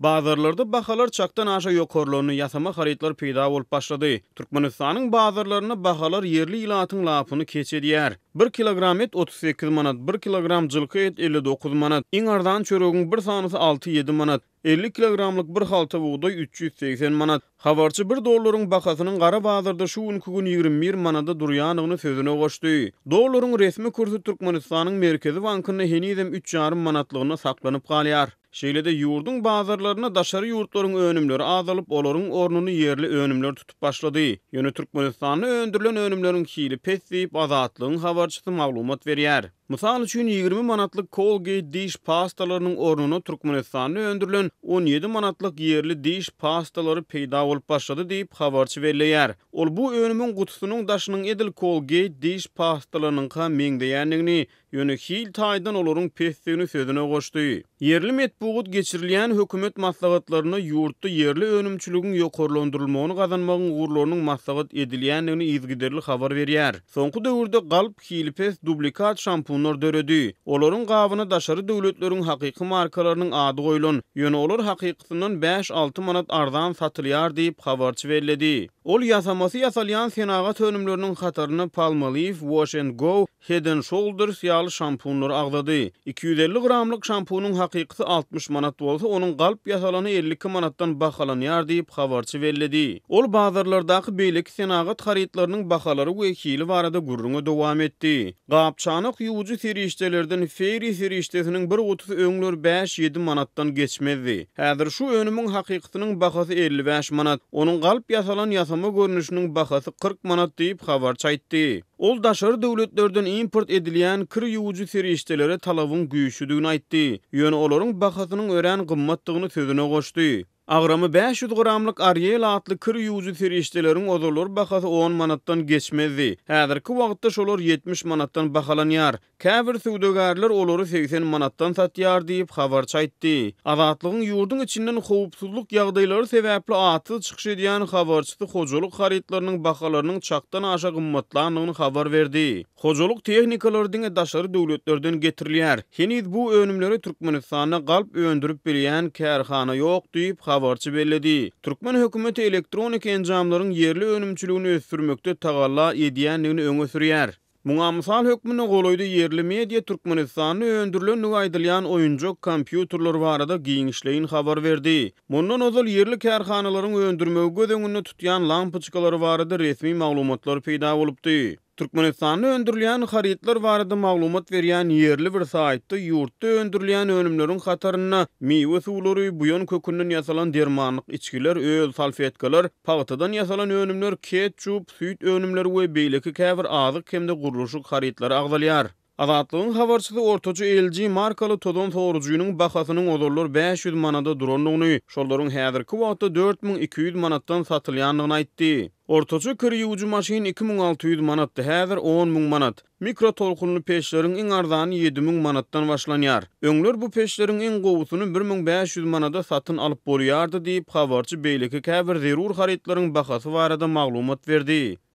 Bazarlarda bahalar çakdan aşa ýokarlandy, ýasama harytlar peýda bolup başlady. Türkmenistanyň bazarlarynda bahalar ýerli ilatyň lapyny keç edýär. Bir kilogram et 38 manat, bir kilogram jylky et 59 manat, iň arzan çöregiň bir sanysy alty-ýedi manat, 50 kilogramlyk bir halta bugdaý 380 manat. Habarçy bir dollaryň bahasynyň gara bazarda şu günki gün 21 manada durýandygyny sözüne goşdy. Dollaryň resmi kursy Türkmenistanyň Merkezi bankynda henizem üç ýarym manatlygyna saklanyp galýar. Şeýle-de ýurduň bazarlarynda daşary ýurtlaryň önümleri azalyp, olaryň ornuny ýerli önümler tutup başlady. Ýöne Türkmenistanda öndürilen önümleriň hili pes diýip, Azatlygyň habarçysy maglumat berýär. Mysal üçin, 20 manatlyk Colgate diş pastalarynyň ornuna Türkmenistanda öndürilen 17 manatlyk ýerli diş pastalary peýda bolup başlady diýip, habarçy belleýär. Ol bu önümiň gutusynyň daşynyň edil Colgate diş pastalarynyňka meňzeýändigini, Ýöne hil taýdan olaryň pesdigini sözüne goşdy. Ýerli metbugat geçirilýän hökümet maslahatlarynda ýurtda ýerli önümçiligiň ýokarlandyrylmagyny gazanmagyň ugurlarynyň maslahat edilýändigini yzygiderli habar berýär. Soňky döwürde galp, hili pes dublikat şampunlar döredi. Olaryň gabyna daşary döwletleriň hakyky markalarynyň ady goýlan, ýöne olar hakykysyndan bäş-alty manat arzan satylýar diýip, habarçy belledi. Ol ýasamasy ýasalýan senagat önümleriniň hatarynda Palmolive, Wash and Go, Head and Shoulders ýaly şampunlary agzady. 250 gramlyk şampunyň hakykysy 60 manat bolsa, onuň galp ýasalany 52 manatdan bahalanýar diýip, habarçy belledi. Ol bazarlardaky beýleki senagat harytlarynyň bahalary we hili barada gürrüňe dowam etdi. Gap-çanak ýuwujy serişdelerden Fairy serişdesiniň bir gutusy öňler bäş-ýedi manatdan geçmezdi. Häzir şu önümiň hakykysynyň bahasy 55 manat, onuň galp ýasalan ýasama görnüşiniň bahasy 40 manat diýip, habarçy aýtdy. Ol daşary döwletlerden import edilýän kir ýuwujy serişdelere talabyň güýçlüdigini aýtdy, ýöne olaryň bahasynyň örän gymmatdygyny sözüne goşdy. Agramy 500 gramlyk Ariel atly kir ýuwujy serişdeleriň ozallar bahasy on manatdan geçmezdi. Häzirki wagtda şolar 70 manatdan bahalanýar. Käbir söwdagärler olary 80 manatdan satýar diýip, habarçy aýtdy. Azatlygyň ýurduň içinden howpsuzlyk ýagdaýlary sebäpli atsyz çykyş edýän habarçysy hojalyk harytlarynyň bahalarynyň çakdan aşa gymmatlandygyny habar berdi. Hojalyk tehnikalary diňe daşary döwletlerden getirilýär. Heniz bu önümleri Türkmenistanda galp öndürip bilýän kärhana ýok diýip, habarçy belledi. Türkmen hökümeti elektronik enjamlaryň ýerli önümçiligini ösdürmekde tagalla edýändigini öňe sürýär. Muňa mysal hökmünde golaýda ýerli media Türkmenistanda öndürilendigi aýdylýan oýunjak kompýuterler barada giňişleýin habar berdi. Mundan ozal ýerli kärhanalaryň öndürmegi göz öňünde tutýan lampoçkalary barada resmi maglumatlar peýda bolupdy. Türkmenistanda öndürilýän harytlar barada maglumat berýän ýerli bir saýtda ýurtda öndürilýän önümleriň hatarynda miwe suwlary, buýan kökünden ýasalan dermanlyk içgiler, öl salfetkalar, pagtadan ýasalan önümler, ketçup, süýt önümleri we beýleki käbir azyk hem-de gurluşyk harytlary agzalýar. Azatlygyň habarçysy ortaça LG markaly tozan sorujynyň bahasynyň ozallar 500 manada durandygyny, şolaryň häzirki wagtda 4200 manatdan satylýandygyny aýtdy. Ortaça kir ýuwujy maşyn 2600 manatdy, häzir 10 müň manat. Mikrotolkunly peçleriň iň arzany 7000 manatdan başlanýar. Öňler bu peçleriň iň gowusyny 1500 manada satyn alyp bolýardy diýip, habarçy beýleki käbir zerur harytlaryň bahasy barada maglumat berdi.